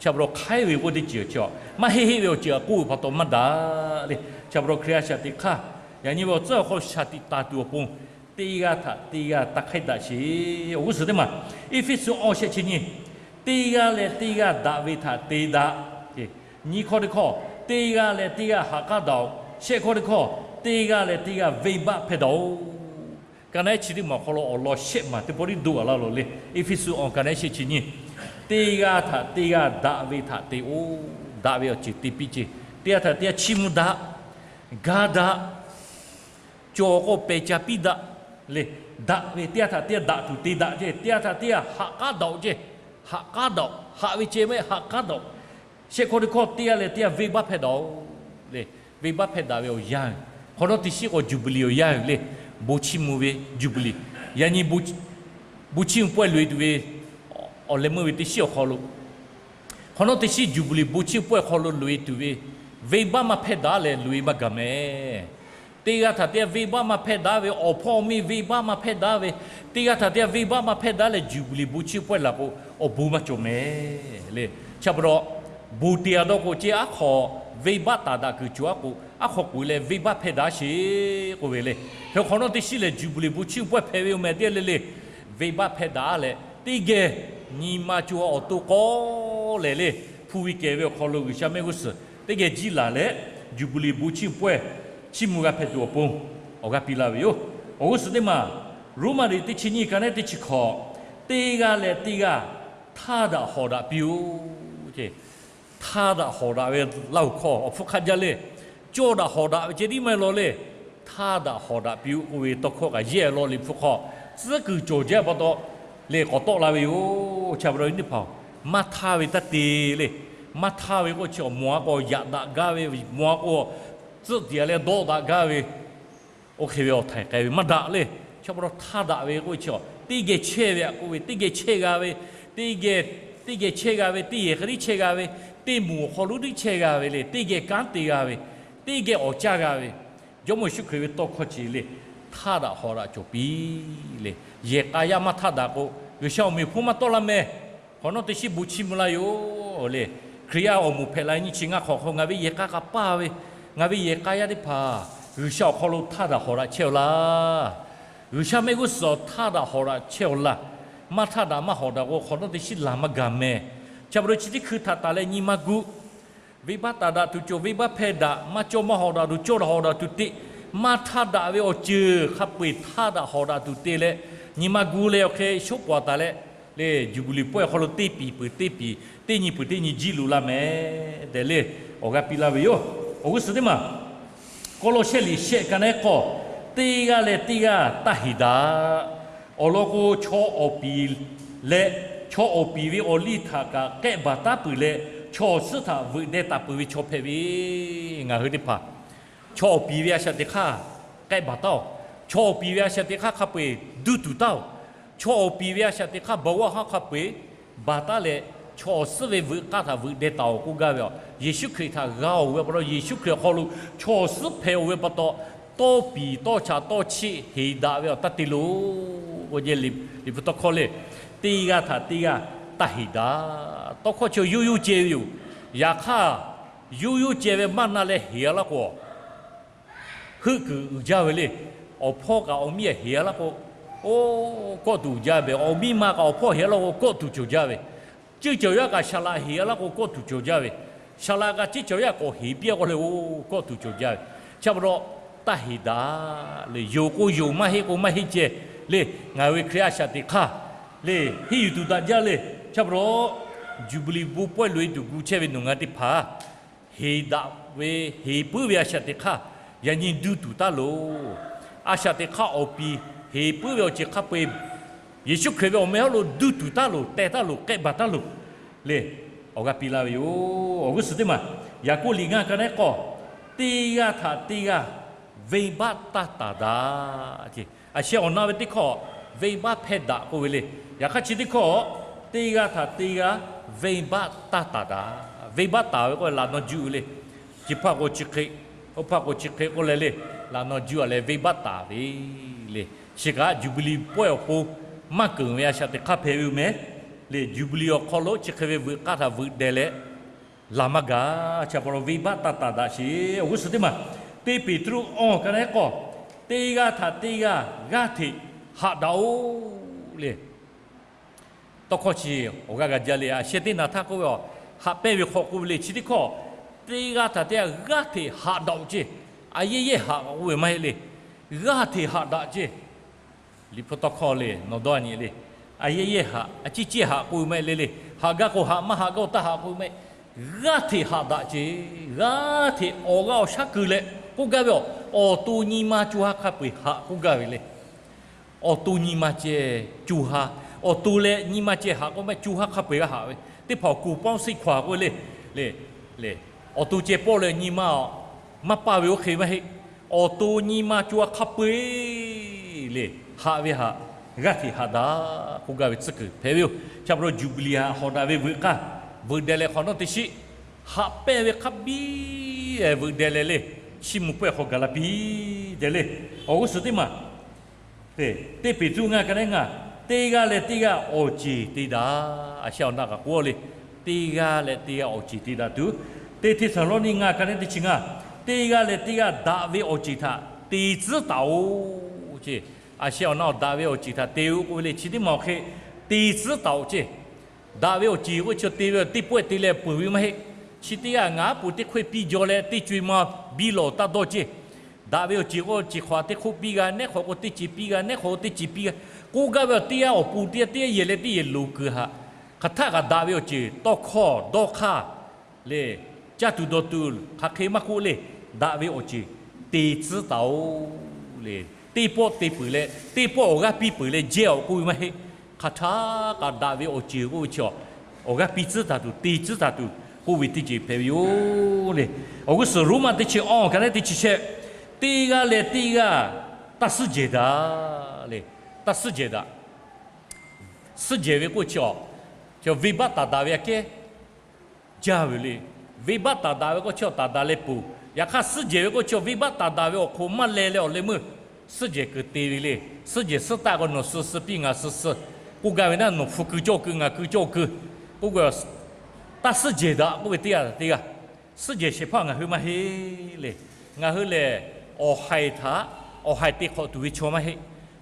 Chi pa taw hk'aiˉ ve k'oˆ teˇ ceuˬ chi maˇ heˆ heˆ ve awˬ ceuˬ a k'oˆ ve pa taw maˇ daꞈ le. Chi pa taw Hkriꞈ yaˇ a shaꞈ teꞈ hk'aˇ, yaꞈ nyi ve awˬ tcuhˉ awˬ hk'aw shaˍ tiꞈ taˍ tuˬ awˬ pon, teˇ g'aˇ htaꞈ teˇ g'aˇ taˇ hk'aiˉ daꞈ sheˍ. Awˬ g'uˇ suhˍ teˇ maˬ, Eˇfeˇsuꞈ awˇ shehˆ chi nyiˇ, teˇ g'aˇ leh teˇ g'aˇ daꞈ ve htaꞈ te daꞈ. Nyiˇ hkawˇ teˇ hkawˇ, teˇ g'aˇ leh teˇ g'aˇ ha k'aˉ daꞈ-oꞈ. Shehˆ hkawˇ teˇ hkawˇ, teˇ g'aˇ leh teˇ g'aˇ venˇbaˆ hpehˇ daꞈ-oꞈ. Ka naˉ chi teˇ maˬ awˬ hk'aw lo awˬ lawn shehˆ maˬ teˇ pawˆ tiˉ doˇ a laˇ lo le. Eˇfeˇsuꞈ awˬ ka naˉ shehˆ chi nyiˇ, teˇ g'aˇ htaꞈ teˇ g'aˇ daꞈ ve htaꞈ te oꞈ. Daꞈ ve awˬ ceuˬ te piˇ ceˇ. Teˇ g'aˇ htaꞈ teˇ g'aˇ chiˇ mvuh daꞈ, ga daꞈ, cawˬ k'o pehˬ ca piˇ daꞈ le. Daꞈ ve teˇ g'aˇ htaꞈ teˇ g'aˇ daꞈ tuˬ te daꞈ ceˇ. Teˇ g'aˇ htaꞈ teˇ g'aˇ haꞈ k'aˉ daꞈ-oꞈ ceˇ. Haꞈ k'aˉ daꞈ-oꞈ. Haꞈ ve ceh mehˆ haꞈ k'aˉ daꞈ-oꞈ. Shehˆ hkawˇ teˇ hkawˇ, teˇ g'aˇ leh teˇ g'aˇ venˇbaˆ hpehˇ daꞈ-oꞈ le. Venˇbaˆ hpehˇ daꞈ ve awˬ yanˇ, hk'awꞈ nawˉ teˇ shiˉ k'awꞈ Juˇbiˍliˍ awˬ yanˇ le. Bon chiˇ mvuh ve Juˇbiˍliˍ. Yaꞈ nyi bon chiˇ mvuh pawehˇ loꞈ-e tuˬ ve awˬ leh meuˇ ve teˇ shiˉ awˬ hk'aw lo, hk'awꞈ nawˉ teˇ shiˉ Juˇbiˍliˍ bon chiˇ mvuh pawehˇ hk'aw lo loꞈ-e tuˬ ve, venˇbaˆ maˇ hpehˇ daꞈ leh loꞈ-e maˇ gaˬ mehˍ. Teˇ g'aˇ htaꞈ teˇ g'aˇ venˇbaˆ maˇ hpehˇ daꞈ ve, awˬ hpawˇ awˬ miˇ venˇbaˆ maˇ hpehˇ daꞈ ve, teˇ g'aˇ htaꞈ teˇ g'aˇ venˇbaˆ maˇ hpehˇ daꞈ leh Juˇbiˍliˍ bon chiˇ mvuh pawehˇ laˬ k'o, awˬ bon maˇ cawˬ mehˍ le. Chi pa taw, bon te a dawˇ k'o ceˇ, aˉ hk'aw venˇbaˆ taˍ daꞈ kuiˬ cawˬ a k'o, aˉ hk'aw k'oꞈ-e leh venˇbaˆ hpehˇ daꞈ sheˍ k'oˆ ve le. Hk'e hk'awꞈ nawˉ teˇ shiˉ lehˬ Juˇbiˍliˍ bon chiˇ mvuh pawehˇ hpehꞈ ve yoˬ mehˍ teˇ g'aˇ le le. Venˇbaˆ hpehˇ daꞈ leh teˇ geh nyi ma cawˬ awˬ to k'awꞈ lehˬ le, hpu ve kehˬ ve awˬ hk'aw lo G'uiˬsha mehˆ g'uˇ suhˍ teˇ geh jiˇ laˬ leh, Juˇbiˍliˍ bon chiˇ mvuh pawehˇ chiˇ mvuh g'a hpehꞈ tuˬ awˬ pon awˬ g'aˇ piˇ laˇ ve yoˬ. Awˬ g'uˇ suhˍ teˇ maˬ, Roˉmaꞈ liꞈ teˇ chi nyiˇ ka nehˉ teˇ chi hkawꞈ, teˇ g'aˇ leh teˇ g'aˇ htaˇ daꞈ hawˍ daꞈ piˇ-oˆ. Htaˇ daꞈ hawˍ daꞈ ve Laˇ huˍ hkawˇ awˬ hpfuhˇ hk'aˆ jaˇ le. Cawˇ daꞈ hawˍ daꞈ ve ceh tiˉ maˇ heˆ law le. Htaˇ daꞈ hawˍ daꞈ piˇ-oˆ k'oˆ ve tawˇ hkawˇ kaꞈ yehˇ law Liꞈ hpu hk'aw tcuhˉ kuiˬ cawˬ jaˇ pa taw le k'awꞈ tawˆ la ve yoˬ. Chi pa taw nyi teˇ hpaˍ-oˬ, maˇ htaˇ ve taˇ te le. Maˇ htaˇ ve k'oˆ chi awˬ mawˬ a k'o yaꞈ daꞈ gaˇ ve, mawˬ a k'o tcuhˆ tiꞈ a leh dawˆ daꞈ gaˇ ve, oˇ hk'e ve awˬ htaiˍ k'ai ve maˇ daꞈ le. Chi pa taw htaˇ daꞈ ve k'oˆ chi teˇ geh chehˇ ve a k'oˆ ve, teˇ geh chehˇ g'a ve, teˇ geh, teˇ geh chehˇ g'a ve, teˇ yehˬ hk'e tiˉ chehˇ g'a ve, teˇ moˍ awˬ hk'aw lo tiˉ chehˇ g'a ve le, teˇ geh kanˉ te g'a ve, teˇ geh awˬ caˇ g'a ve, Jawˇmawˇ Yeˍsuˆ Hkriꞈ ve tawˇ hkawˇ chi le, htaˇ daꞈ hawˍ daꞈ cawˬ piˇ le. Yehˬ k'a yaˇ maˇ htaˇ daꞈ k'o, G'uiˬsha awˬ meꞈ awˬ hponˇ maˇ tawˆ la meh. Hk'awꞈ nawˉ teˇ shiˉ bon chiˇ mvuh laˇ yoˬ le. Hkriꞈ yaˇ awˬ moˍ hpehꞈ la nyi chi ngaˇ hk'awꞈ hk'aw ngaˬ ve yehˬ k'a k'a paˇ ve, ngaˬ ve yehˬ k'a yaˇ teˇ hpaˍ G'uiˬsha awˬ hk'aw lo htaˇ daꞈ hawˍ daꞈ chehˇ-aw laˇ. G'uiˬsha mehˆ g'uˇ suhˍ htaˇ daꞈ hawˍ daꞈ chehˇ-aw laˇ. Maˇ htaˇ daꞈ maˇ hawˍ daꞈ k'o, hk'awꞈ nawˉ teˇ shiˉ laˬ maˇ gaˬ mehˍ. Chi pa taw chi teˇ hkui htaꞈ taˍ leh nyi ma gu. Venˇbaˆ taˍ daꞈ tuˬ cawˬ, venˇbaˆ hpehˇ daꞈ, maˇ cawˇ maˇ hawˍ daꞈ tuˬ cawˇ daꞈ hawˍ daꞈ tuˬ te, maˇ htaˇ daꞈ ve awˬ ceuˬ hk'a peu-eˬ htaˇ daꞈ hawˍ daꞈ tuˬ te leh, nyi ma gu leh awˬ hk'e shoˉ paˍ taˍ leh, leh Juˇbiˍliˍ pawehˇ awˬ hk'aw lo teˇ piˍ peuˬ teˇ piˍ, teˇ nyi peuˬ teˇ nyi jiˇ loꞈ laˇ mehˍ tehꞈ leh awˬ g'aˇ piˇ laˇ ve yoˬ. Awˬ g'uˇ suhˍ teˇ maˬ Kawˇlawˇshehˆ liꞈ shehˆ ka naˉ k'awˇ, teˇ g'aˇ leh teˇ g'aˇ taˇ heˍ daꞈ. Awˬ lawn k'o, chaw awˬ piˍ leh chaw awˬ piˍ ve awˬ liˇ htaꞈ kaꞈ k'ehˆ baˬ taˉ peuˬ leh, chaw awˬ suhˉ htaꞈ veuꞈ deh taˍ peuˬ ve chaw hpehꞈ ve. Ngaˬ hui teˇ hpaˍ chaw awˬ piˍ ve a shaꞈ teꞈ hk'aˇ k'ehˆ baˬ taˉ-oˬ. Chaw awˬ piˍ ve a shaꞈ teꞈ hk'aˇ hk'a peu-eˬ duˇ tuˬ taˉ-oˬ. Chaw awˬ piˍ ve a shaꞈ teꞈ hk'aˇ baˬ g'awˇ haˉ hk'a peu-eˬ baˬ taˉ leh, chaw awˬ suhˉ ve veuꞈ k'aˇ htaꞈ veuꞈ deh taˍ-oˬ k'oˆ gaˇ ve. Yeˍsuˆ Hkriꞈ htaꞈ g'a-oˬ ve pa taw, Yeˍsuˆ Hkriꞈ awˬ hk'aw lo chaw awˬ suhˉ hpehꞈ-oˬ ve pa taw, tawˇ piˍ tawˇ chaꞈ tawˇ cheˆ heˍ daꞈ ve awˬ taˇ te loˬ. K'o jehˇ liꞈ hpu tawˇ hkawˇ lehˬ, teˇ g'aˇ htaꞈ teˇ g'aˇ taˇ heˍ daꞈ. Tawˇ hkawˇ chi yawˇ yawˇ ceh ve yoˬ. Yaꞈ hk'aˇ, yawˇ yawˇ ceh ve maˇ na leh heˍ-a laˇ k'o, heuˆ kuiˬ uiˍ jaˇ ve le. Awˬ hpawˇ kaꞈ awˬ miˇ heˍ-a laˇ k'o, oˇ kawˆ tuˬ uiˍ jaˇ ve. Awˬ miˇ ma kaꞈ awˬ hpawˇ heˍ-a laˇ k'o, kawˆ tuˬ cawˬ jaˇ ve. Ceuˇ cawˬ yaˇ kaꞈ shaˍ laꞈ heˍ-a laˇ k'o, kawˆ tuˬ cawˬ jaˇ ve. Shaˍ laꞈ kaꞈ ceuˇ cawˬ yaˇ k'awꞈ heˍ piˇ-a k'oˆ leh, oˇ kawˆ tuˬ cawˬ jaˇ ve. Chi pa taw, taˇ heˍ daꞈ le. Yonˍ k'o yonˍ, maˇ heˆ k'o maˇ heˆ ceh le. Ngaˬ hui ve Hkriꞈ a shaꞈ teꞈ hk'aˇ le, henˇ yuˬ tuˬ daꞈ jaˇ le. Chi pa taw, Juˇbiˍliˍ bon pawehˇ loꞈ-e tuˬ gu chehˇ ve nawˬ ngaˬ teˇ hpaˍ heˍ daꞈ ve, heˍ puiˉ ve a shaꞈ teꞈ hk'aˇ yaꞈ nyi duˇ tuˬ taˉ loˬ. A shaꞈ teꞈ hk'aˇ awˬ piˍ heˍ puiˉ ve awˬ ceuˬ hk'a peu-eˬ Yeˍsuˆ Hkriꞈ ve awˬ meh hawˉ lo duˇ tuˬ taˉ loˬ, teh taˉ loˬ, k'ehˆ baˬ taˉ loˬ le. Awˬ g'aˇ piˇ laˇ ve yoˬ. Awˬ g'uˇ suhˍ teˇ maˬ Yaˍkoˆ liꞈ ngaˇ ka naˉ k'awˇ, teˇ g'aˇ htaꞈ teˇ g'aˇ venˇbaˆ taˇ taˍ daꞈ. A sheh awˬ na ve teˇ hkawˇ venˇbaˆ hpehˇ daꞈ k'oˆ ve le. Yaꞈ hk'aˇ chi teˇ hkawˇ, teˇ g'aˇ htaꞈ teˇ g'aˇ venˇbaˆ taˇ taˍ daꞈ. Venˇbaˆ taˍ ve k'o laꞈ naw juˆ ve le. Chi hpaˇ k'o chi hk'e, oˇ hpaˇ k'o chi hk'e k'oˆ leh le, laꞈ naw juˆ-a leh venˇbaˆ taˍ ve le. Chi kaꞈ Juˇbiˍliˍ pawehˇ awˬ pon maˇ keunˍ ve a shaꞈ teꞈ hk'aˇ hpehꞈ ve yoˬ mehˍ le. Juˇbiˍliˍ awˬ hk'aw lo chi hk'e ve veuꞈ k'aˇ htaꞈ veuꞈ deh leh laˬ maˇ gaˬ. Chi pa taw venˇbaˆ taˇ taˍ daꞈ sheˍ. Awˬ g'uˇ suhˍ teˇ maˬ, teˇ Peˍtruˆ awˇ ka naˉ k'awˇ, teˇ g'aˇ htaꞈ teˇ g'aˇ g'aˇ hteꞈ haꞈ daꞈ-oˬ le. Tawˇ hkawˇ chi awˬ g'aˇ g'a jaˇ le. A sheh teˇ naˍ htaˇ k'oˆ ve, haꞈ pehnˇ ve hk'aw k'oˆ ve le. Chi teˇ hkawˇ, teˇ g'aˇ htaꞈ teˇ g'aˇ g'aˇ hteꞈ haꞈ daꞈ-oˬ ceˇ. A yehˇ yehˇ haꞈ k'oˆ ve maˇ heˆ le. G'aˇ hteꞈ haꞈ daꞈ ceˇ. Liꞈ hpu tawˇ hkawˇ le nawˬ dawˇ nyi le. A yehˇ yehˇ haꞈ, a ciˉ ciˉ haꞈ k'oˆ ve maˇ heˆ le le. Haꞈ gaˇ k'o haꞈ, maˇ haꞈ gaˇ k'o taˇ haꞈ k'oˆ ve maˇ heˆ. G'aˇ hteꞈ haꞈ daꞈ ceˇ. G'aˇ hteꞈ awˬ g'aˇ awˬ shaˉ keu leh k'oˆ gaˇ ve yoˬ. Awˬ to nyi ma co ha hk'a peu-eˬ haꞈ k'oˆ gaˇ ve le. Awˬ to nyi ma ceh co ha, awˬ to leh nyi ma ceh haꞈ k'oˆ maˇ heˆ, co ha hk'a peu-eˬ g'a haꞈ ve. Teˇ hpaˍ awˬ kuˬ pawˇ siˆ hkawˇ k'oˆ ve le. Le, le, awˬ to ceh pawˆ leh nyi ma maˇ paˇ ve oˇ hk'e maˇ heˆ. Awˬ to nyi ma co ha hk'a peu-eˬ le, haꞈ ve haꞈ, g'aˇ hteꞈ haꞈ daꞈ k'oˆ gaˇ ve tcuhˉ kuiˬ hpehꞈ ve yoˬ. Chi pa taw Juˇbiˍliˍ htaꞈ hawˍ daꞈ ve veuꞈ k'aˇ, veuꞈ deh leh hk'awꞈ nawˉ teˇ shiˉ haꞈ pehnˇ ve hk'a biˇ veuꞈ deh leh le, chiˇ mvuh pawehˇ hk'aw gaˬ la piˇ deh le. Awˬ g'uˇ suhˍ teˇ maˬ, teˇ Peˍtruˆ ngaˇ ka naˉ ngaˇ, teˇ g'aˇ leh teˇ g'aˇ awˬ ceˬ te daꞈ. A sheh awˬ na kaꞈ k'oˆ le, teˇ g'aˇ leh teˇ g'aˇ awˬ ceˬ te daꞈ tuˬ. Teˇ Hteˇsaˍlawˇniˆ ngaˇ ka naˉ teˇ chi ngaˇ, teˇ g'aˇ leh teˇ g'aˇ daꞈ ve awˬ ceˬ htaꞈ te tcuhˉ taˍ-oˬ ceˇ. A sheh awˬ na awˬ daꞈ ve awˬ ceˬ htaꞈ te-o k'oˆ ve le. Chi teˇ maˬ awˬ hk'e te tcuhˉ taˍ-oˬ ceˇ. Daꞈ ve awˬ ceˬ k'oˆ ve chi te ve teˇ pawehˇ te leh peuˬ ve maˇ heˆ. Chi teˇ g'aˇ ngaˬ aˉ po teˇ hkawehˇ piˇ jaw leh teˇ co-e ma biˇ lawˬ taˇ dawˇ ceˇ. Daꞈ ve awˬ ceˬ k'o chi hk'awꞈ teˇ hk'oˆ piˇ g'a, nehˉ hk'awꞈ k'o teˇ ceˬ piˇ g'a, nehˉ hk'awꞈ k'o teˇ ceˬ piˇ g'a. K'oˆ gaˇ ve teˇ g'aˇ awˬ pon teˇ g'aˇ teˇ g'aˇ yehˬ leh teˇ yehˬ loˍ kuiˬ haꞈ, hk'aˬ htaˆ kaꞈ daꞈ ve awˬ ceˬ tawˇ hkawˇ dawˇ hk'aˇ le, caˇ tuˬ dawˬ tuˬ hk'aˬ hk'e maˇ k'oˆ le, daꞈ ve awˬ ceˬ te tcuhˉ taˍ-oˬ le. Teˇ pawˆ te peuˬ leh teˇ pawˆ awˬ g'aˇ piˇ peuˬ leh jehˇ-oˬ k'oˆ ve maˇ heˆ. Hk'aˬ htaˆ kaꞈ daꞈ ve awˬ ceˬ k'oˆ ve chi awˬ g'aˇ piˇ tcuhˉ taˍ tuˬ, te tcuhˉ taˍ tuˬ k'oˆ ve teˇ ceuˬ hpehꞈ ve yoˬ le. Awˬ g'uˇ suhˍ Roˉmaꞈ teˇ chi awˇ ka naˉ teˇ chi shehˆ, teˇ g'aˇ leh teˇ g'aˇ taˇ suhˉ jehˬ daꞈ le. Taˇ suhˉ jehˬ daꞈ. Suhˉ jehˬ ve k'oˆ chi awˬ, venˇbaˆ taˍ daꞈ ve aꞈ kehˉ jaˇ ve le. Venˇbaˆ taˍ daꞈ ve k'oˆ chi awˬ taˍ daꞈ leh peuˬ. Yaꞈ hk'aˇ suhˉ jehˬ ve k'oˆ chi awˬ venˇbaˆ taˍ daꞈ ve awˬ hk'oˆ maˇ leh leh awˬ leh meuˇ suhˉ jehˬ kuiˬ te ve le. Suhˉ jehˬ suhˉ taˆ k'o nawˬ suh suh piˇ ngaˬ suh suh k'oˆ gaˇ ve naˉ, nawˬ hpu keu cawˇ keu ngaˬ keu cawˇ keu k'oˆ k'o, taˇ suhˉ jehˬ daꞈ k'oˆ ve teˇ g'aˇ teˇ g'aˇ. Suhˉ jehˬ shehˍ hpaˇ ngaˬ hui maˇ heˆ le. Ngaˬ hui lehˬ, awˬ haiˬ htaꞈ awˬ haiˬ te hk'awꞈ tuˬ ve chaw maˇ heˆ.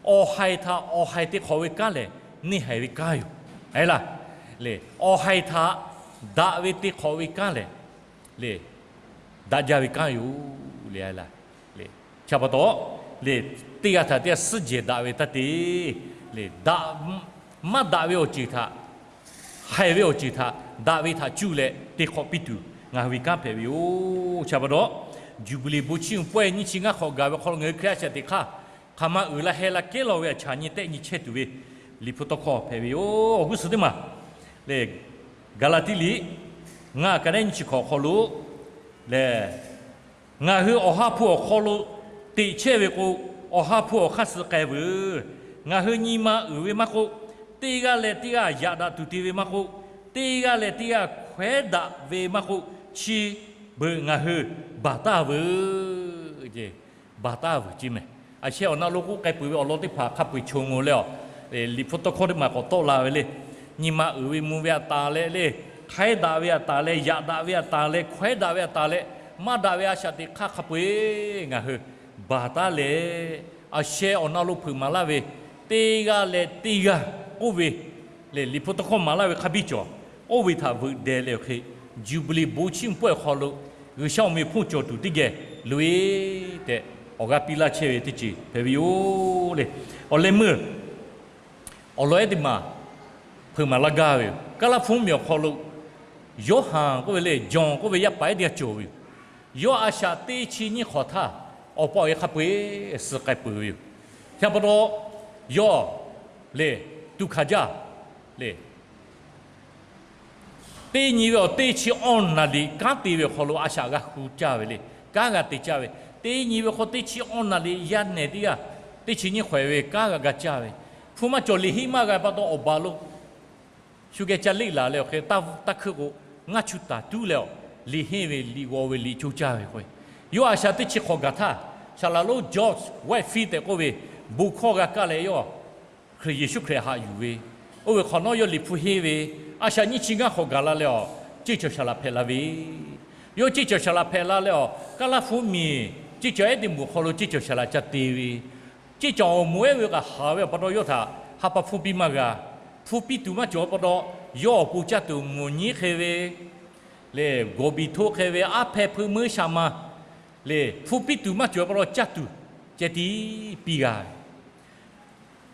Awˬ haiˬ htaꞈ awˬ haiˬ te hk'awꞈ ve kanˉ lehˬ, neˇ haiˬ ve kanˉ yoˬ. Aˬ laˇ, lehˬ, awˬ haiˬ htaꞈ daꞈ ve te hk'awꞈ ve kanˉ lehˬ, lehˬ, daꞈ jaˇ ve kanˉ yoˬ. Lehˬ, aˬ laˇ, lehˬ, chi pa taw, lehˬ, teˇ g'aˇ htaꞈ teˇ g'aˇ suhˉ jehˬ daꞈ ve taˇ te. Lehˬ, daꞈ, maˇ daꞈ ve awˬ ceuˬ htaꞈ, haiˬ ve awˬ ceuˬ htaꞈ daꞈ ve htaꞈ cuˇ leh te hk'awꞈ piˇ tuˬ ngaˬ hui ve kanˉ hpehꞈ ve yoˬ. Chi pa taw, Juˇbiˍliˍ bon chiˇ mvuh pawehˇ nyiˇ chi ngaˇ hk'awꞈ gaˬ ve awˬ hk'aw lo ngaˬ hui Hkriꞈ yaˇ a shaꞈ teꞈ hk'aˇ, hk'aˬ ma uiˍ la heh la kehˉ law ve a chaꞈ nyi tehˆ nyi chehˇ tuˬ ve Liꞈ hpu tawˇ hkawˇ hpehꞈ ve yoˬ. Awˬ g'uˇ suhˍ teˇ maˬ lehˬ, Gaˍlaˍtiˆ liꞈ ngaˇ ka nehˉ nyiˇ chi hk'awꞈ awˬ hk'aw lo lehˬ, ngaˬ hui Awˬ ha hpu awˬ hk'aw lo teꞈ chehˇ ve k'o, Awˬ ha hpu awˬ hk'aˇ suh k'ai veuˬ. Ngaˬ hui nyi ma uiˍ ve maˇ k'oˆ, teˇ g'aˇ leh teˇ g'aˇ yaꞈ daꞈ tuˬ te ve maˇ k'oˆ, teˇ g'aˇ leh teˇ g'aˇ hkawehˉ daꞈ ve maˇ k'oˆ, chi beuꞈ ngaˬ hui baˬ taˍ veuˬ. Baˬ taˍ veuˬ ceˇ mehˍ. A sheh awˬ na lo k'oˆ k'ai peuˬ ve awˬ lawn teˇ hpaˍ hk'a peu-eˬ cho ngo leh, Liꞈ hpu tawˇ hkawˇ teˇ maˬ k'awꞈ tawˆ la ve le. Nyi ma uiˍ ve mvuh ve a taˍ leh le, hk'aiˉ daꞈ ve a taˍ leh, yaꞈ daꞈ ve a taˍ leh, hkawehˉ daꞈ ve a taˍ leh, maˇ daꞈ ve a shaꞈ teꞈ hk'aˇ hk'a peu-eˬ ngaˬ hui baˬ taˉ leh, a sheh awˬ na lo hpeuꞈ maˍ laˇ ve, teˇ g'aˇ leh teˇ g'aˇ k'oˆ ve lehˬ, Liꞈ hpu tawˇ hkawˇ maˍ laˇ ve hk'a biˇ cawˬ, oˇ ve htaꞈ veuꞈ deh leh awˬ hk'e, Juˇbiˍliˍ bon chiˇ mvuh pawehˇ awˬ hk'aw lo G'uiˬsha awˬ meh hpfuhˇ cawˬ tuˬ teˇ geh loꞈ-e tehꞈ awˬ g'aˇ piˇ laˇ chehˇ ve teˇ ceuˬ hpehꞈ ve yoˬ le. Awˬ leh meuˇ awˬ lawn ehˉ teˇ maˬ hpeuꞈ maˍ laˇ gaˇ ve yoˬ. Kaˉlaˇ hpu mvuhˇmiˬ awˬ hk'aw lo Yoˇhanˬ k'oˆ ve le, Jawˬ k'oˆ ve yaˇ paˍ ehˉ teˇ g'aˇ cawˬ ve yoˬ. Yawˇ a shaꞈ teˇ chi nyiˇ hk'awꞈ htaˇ, awˬ pa awˬ e hk'a peu-eˬ suh k'ai peuˬ ve yoˬ. Chi pa taw, yawˇ lehˬ, tuꞈ hkanˍ jaˇ lehˬ, teˇ nyi ve awˬ teˇ chi awˇ naˍ riˍ kanˉ te ve awˬ hk'aw lo a shaꞈ g'a hu caˇ ve le. Kanˉ g'a te caˇ ve, teˇ nyi ve hk'aw teˇ chi awˇ naˍ riˍ yaˇ nehˬ teˇ g'aˇ, teˇ chi nyiˇ hk'awꞈ e ve kanˉ g'a ga caˇ ve, hpu maˇ cawˬ liꞈ henˇ maˇ g'a pa taw awˬ baˬ lo shu geh ca leˆ laˬ leh awˬ hk'e taˇ hkuiˇ k'o, ngaˇ chuˇ taˍ tuˉ leh awˬ, liꞈ henˇ ve liꞈ g'aw ve liꞈ co caˇ ve k'o, yawˇ a shaꞈ teˇ chi hk'awꞈ gaˬ htaˇ, saˍ laꞈ lonˉ George Whitefield tehꞈ k'oˆ ve bon hkawˇ g'a kaˇ leh yawˇ Hkriꞈ, Yeˍsuˆ Hkriꞈ haꞈ yuˬ ve, oˇ ve hk'awꞈ nawˉ yawˇ liꞈ hpu henˇ ve, a shaꞈ nyiˇ chi ngaˇ hk'awꞈ gaˬ la leh awˬ, ceˇ cawˬ saˍ laꞈ hpehꞈ la ve, yawˇ ceˇ cawˬ saˍ laꞈ hpehꞈ la leh awˬ, Kaˉlaˇ hpu mvuhˇmiˬ ceˇ cawˬ ehˉ teˇ moˍ hk'aw lo ceˇ cawˬ saˍ laꞈ ca te ve, ceˇ cawˬ awˬ moˍ ehˉ ve kaꞈ haˍ ve awˬ pa taw yawˇ htaꞈ ha pa hpfuhˇ piˇ maˇ g'a. Hpfuhˇ piˇ tuˬ maˇ cawˬ pa taw, yawˇ awˬ pon caˇ tuˬ mvuhˇ nyi hk'e ve lehˬ, gawˬ biˬ htoˆ hk'e ve aˉ hpehˇ hpeuꞈ meuˇ shaˍ ma lehˬ, hpfuhˇ piˇ tuˬ maˇ cawˬ pa taw caˇ tuˬ ceh tiˉ piˇ g'a ve.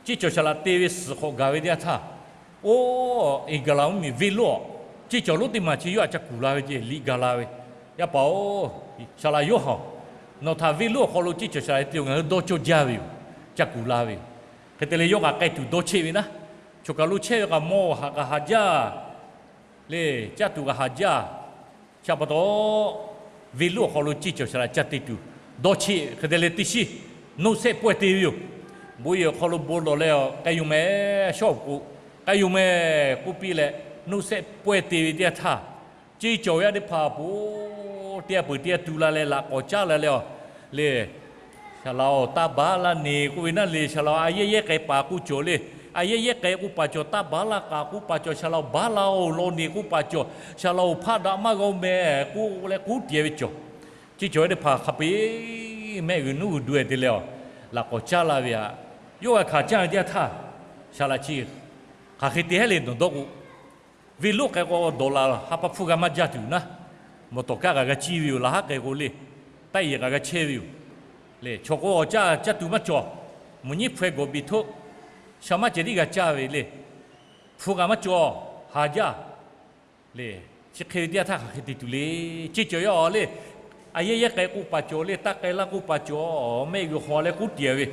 Ceˇ cawˬ saˍ laꞈ te ve suhˍ hk'awꞈ gaˬ ve teˇ yanˇ htaˇ, oˇ, England mvuhˇmiˬ venˇ lonˉ, ceˇ cawˬ lonˉ teˇ maˬ chi yawˇ htaꞈ ca kuˬ la ve ceˇ liꞈ gaˬ la ve, Yaˇ paˍ-oˬ, saˍ laꞈ Yoˇhanˬ, nawˬ htaꞈ venˇ lonˉ awˬ hk'aw lo ceˇ cawˬ saˍ laꞈ te-oˬ, ngaˬ hui dawˇ cawˇ jaˇ ve yoˬ. Ca kuˬ la ve yoˬ. Hk'e te leh yawˇ kaꞈ k'ai tuˬ dawˇ cheˆ ve naˉ, choˬ kaˬ lo chehˇ ve kaꞈ mawˇ haꞈ kaꞈ haꞈ jaˇ lehˬ, caˇ tuˬ kaꞈ haꞈ jaˇ. Chi pa taw, venˇ lonˉ awˬ hk'aw lo ceˇ cawˬ saˍ laꞈ ca te tuˬ dawˇ cheˆ. Hk'e te leh teˇ shiˉ noˆ sehˆ pawehˇ te ve yoˬ. Bon yehˬ awˬ hk'aw lo bon lawˬ leh, k'ai yoˬ mehˍ, shawˉ k'o, k'ai yoˬ mehˍ k'oˆ piˇ leh, noˆ sehˆ pawehˇ te ve teˇ yanˇ htaˇ, ceˇ cawˬ yaˇ teˇ hpaˍ po teˇ g'aˇ peuˬ teˇ g'aˇ tu la leh laꞈ k'awꞈ caˉ la leh, lehˬ, saˍ laꞈ-oˬ, taˇ baˬ laˇ neˬ k'oˆ ve naˉ le, saˍ laꞈ-oˬ, a yehˉ yehˉ k'ai paˍ k'oˆ cawˬ le. A yehˉ yehˉ k'ai k'oˆ paˍ cawˬ, taˇ baˬ laˇ k'aꞈ k'oˆ paˍ cawˬ, saˍ laꞈ-oˬ, baˬ laˇ-oˬ, law neˬ k'oˆ paˍ cawˬ, saˍ laꞈ-oˬ, hpaˆ daꞈ maˇ g'a-oˬ mehˍ k'oˆ leh k'oˉ tiꞈ ve cawˬ. Ceˇ cawˬ yaˇ teˇ hpaˍ hk'a peu-eˬ mehˆ g'uiˬ nuˉ g'uiˬ du-e te leh, laꞈ k'awꞈ caˉ la ve htaꞈ, yawˇ g'a hkanˍ caˇ ve teˇ yanˇ htaˇ, saˍ laꞈ chi hk'aˬ hk'e te heˉ le nawˬ dawˇ k'o, venˇ lonˉ k'ai k'o dawˬ laˬ ha pa hpfuhˇ g'a maˇ jaˇ tuˬ naˉ, mawˬ tawˍ kaˇ kaꞈ g'a ciˇ ve yoˬ. Laꞈ haˉ k'ai k'o le, taˆ yehˬ kaꞈ g'a chehˇ ve yoˬ. Lehˬ, chaw k'o awˬ caˇ caˇ tuˬ maˇ cawˬ. Mvuhˇ nyi hpaweh gawˬ biˬ htoˆ, shaˍ maˇ cehˬ tiˉ g'a caˇ ve le. Hpu kaꞈ maˇ cawˬ, haˍ jaˇ. Lehˬ, chi hk'e ve teˇ yanˇ htaˇ hk'aˬ hk'e te tuˬ le. Ceˇ cawˬ yaˇ-oˬ le, a yehˉ yehˉ k'ai k'oˆ paˍ cawˬ le, taˇ k'ai laˇ k'oˆ paˍ cawˬ, mehˆ g'uiˬ hawˬ leh k'oˉ tiꞈ ve,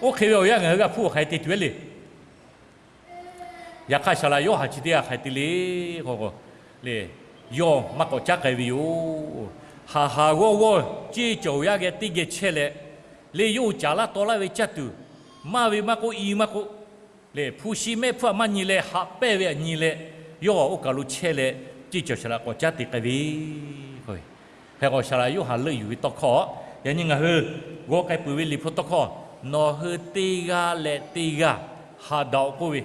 oˇ hk'e ve awˬ yanˇ ngaˬ hui g'a hpuˇ hk'aˬ hk'e te tuˬ-e le. Yaꞈ hk'aˇ, saˍ laꞈ Yoˇhanˬ chi teˇ g'aˇ hk'aˬ hk'e te le k'o, lehˬ, yawˇ maˇ k'awꞈ caˉ k'ai ve yoˬ. Haˍ haˍ g'awˇ g'awˇ ceˇ cawˬ yaˇ geh teˇ geh chehˇ leh, lehˬ, yawˇ hui caˍ laˇ taw laˇ ve caˇ tuˬ, maˇ ve maˇ k'oˆ, i maˇ k'oˆ, lehˬ, hpu shi mehˆ hpfuhˇ htaꞈ maˇ nyi leh haꞈ pehnˇ ve htaꞈ nyi leh, yawˇ oˇ kaˬ lo chehˇ leh ceˇ cawˬ saˍ laꞈ k'awꞈ caˉ te k'ai ve. Hk'e k'o, saˍ laꞈ Yoˇhanˬ leuˆ yuˬ ve tawˇ hkawˇ, yaꞈ nyi ngaˬ hui g'aw k'ai peuˬ ve Liꞈ hpu tawˇ hkawˇ, nawˬ hui teˇ g'aˇ leh teˇ g'aˇ haꞈ daꞈ-oˬ k'oˆ ve,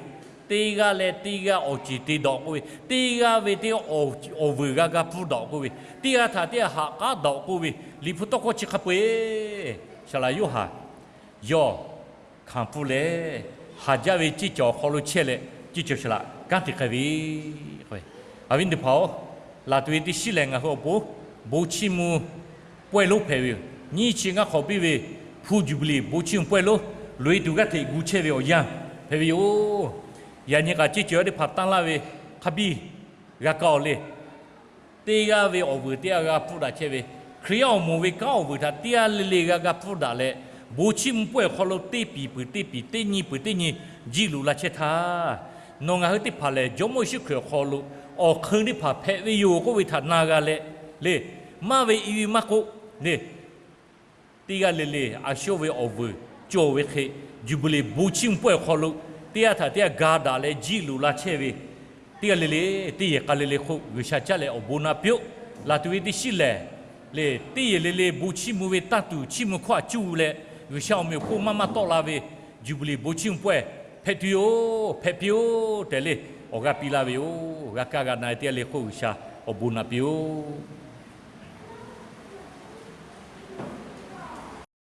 teˇ g'aˇ leh teˇ g'aˇ awˬ ceˬ te daꞈ-oˬ k'oˆ ve, teˇ g'aˇ ve teˇ g'aˇ awˬ vuiˬ g'a g'a pfuhˇ daꞈ-oˬ k'oˆ ve, teˇ g'aˇ htaꞈ teˇ g'aˇ haꞈ k'aˉ daꞈ-oˬ k'oˆ ve, Liꞈ hpu tawˇ hkawˇ chi hk'a peu-eˬ saˍ laꞈ Yoˇhanˬ yawˇ hkanˍ pfuhˇ leh, haˍ jaˇ ve ceˇ cawˬ awˬ hk'aw lo chehˇ leh, ceˇ cawˬ shaˍ laꞈ kanˉ te k'ai ve. Awˬ viˉ teˇ hpaˍ-oˬ, laˬ tuˬ ve teˇ shiˉ lehˬ, ngaˬ hui awˬ pon bon chiˇ mvuh pawehˇ lonˉ hpehꞈ ve yoˬ. Nyiˇ chi ngaˇ hk'awꞈ piˇ ve hpu Jubilee bon chiˇ mvuh pawehˇ lonˉ loꞈ-e tuˬ g'aˇ hteꞈ gu chehˇ ve awˬ yanˇ hpehꞈ ve yoˬ. Yaꞈ nyi kaꞈ ceˇ cawˬ teˇ hpaˍ tanˇ laˇ ve hk'a biˇ g'a kaˇ-oˬ le. Teˇ g'aˇ ve awˬ vuiˬ teˇ g'aˇ g'a pfuhˇ daꞈ chehˇ ve, Hkriꞈ yaˇ awˬ moˍ ve kanˉ awˬ vuiˬ htaꞈ teˇ g'aˇ le le g'a g'a pfuhˇ daꞈ leh, bon chiˇ mvuh pawehˇ awˬ hk'aw lo teˇ piˍ peuˬ teˇ piˍ, teˇ nyi peuˬ teˇ nyi jiˇ loꞈ la chehˇ htaˇ, nawˬ ngaˬ hui teˇ hpaˍ lehˬ Jawˇmawˇ Yeˍsuˆ Hkriꞈ awˬ hk'aw lo awˬ hk'eun teˇ hpaˍ hpehꞈ ve yoˬ k'oˆ ve htaꞈ na g'a leh, le, maˇ ve i ve maˇ k'oˆ, le, teˇ g'aˇ le le a shawˇ ve awˬ vuiˬ cawˬ ve hk'e, Jubilee bon chiˇ mvuh pawehˇ awˬ hk'aw lo teˇ g'aˇ htaꞈ teˇ g'aˇ ga daꞈ leh jiˇ loꞈ la chehˇ ve, teˇ g'aˇ le le, teˇ yehˬ k'a le le hk'oˆ G'uiˬsha caˉ leh awˬ bon na piˇ-oˆ. Laˬ tuˬ ve teˇ shiˉ lehˬ, le, teˇ yehˬ le le bon chiˇ mvuh ve tanˇ tuˬ chiˇ mvuh hkawˇ htaꞈ cuˇ leh, G'uiˬsha awˬ meꞈ awˬ hponˇ maˇ maˇ tawˆ la ve Jubilee bon chiˇ mvuh pawehˇ hpehꞈ tuˬ yoˬ, hpehꞈ piˇ-oˆ tehꞈ le, awˬ g'aˇ piˇ laˇ ve yoˬ. G'a kaˇ g'a na-e teˇ g'aˇ le hk'oˆ G'uiˬsha awˬ bon na piˇ-oˆ.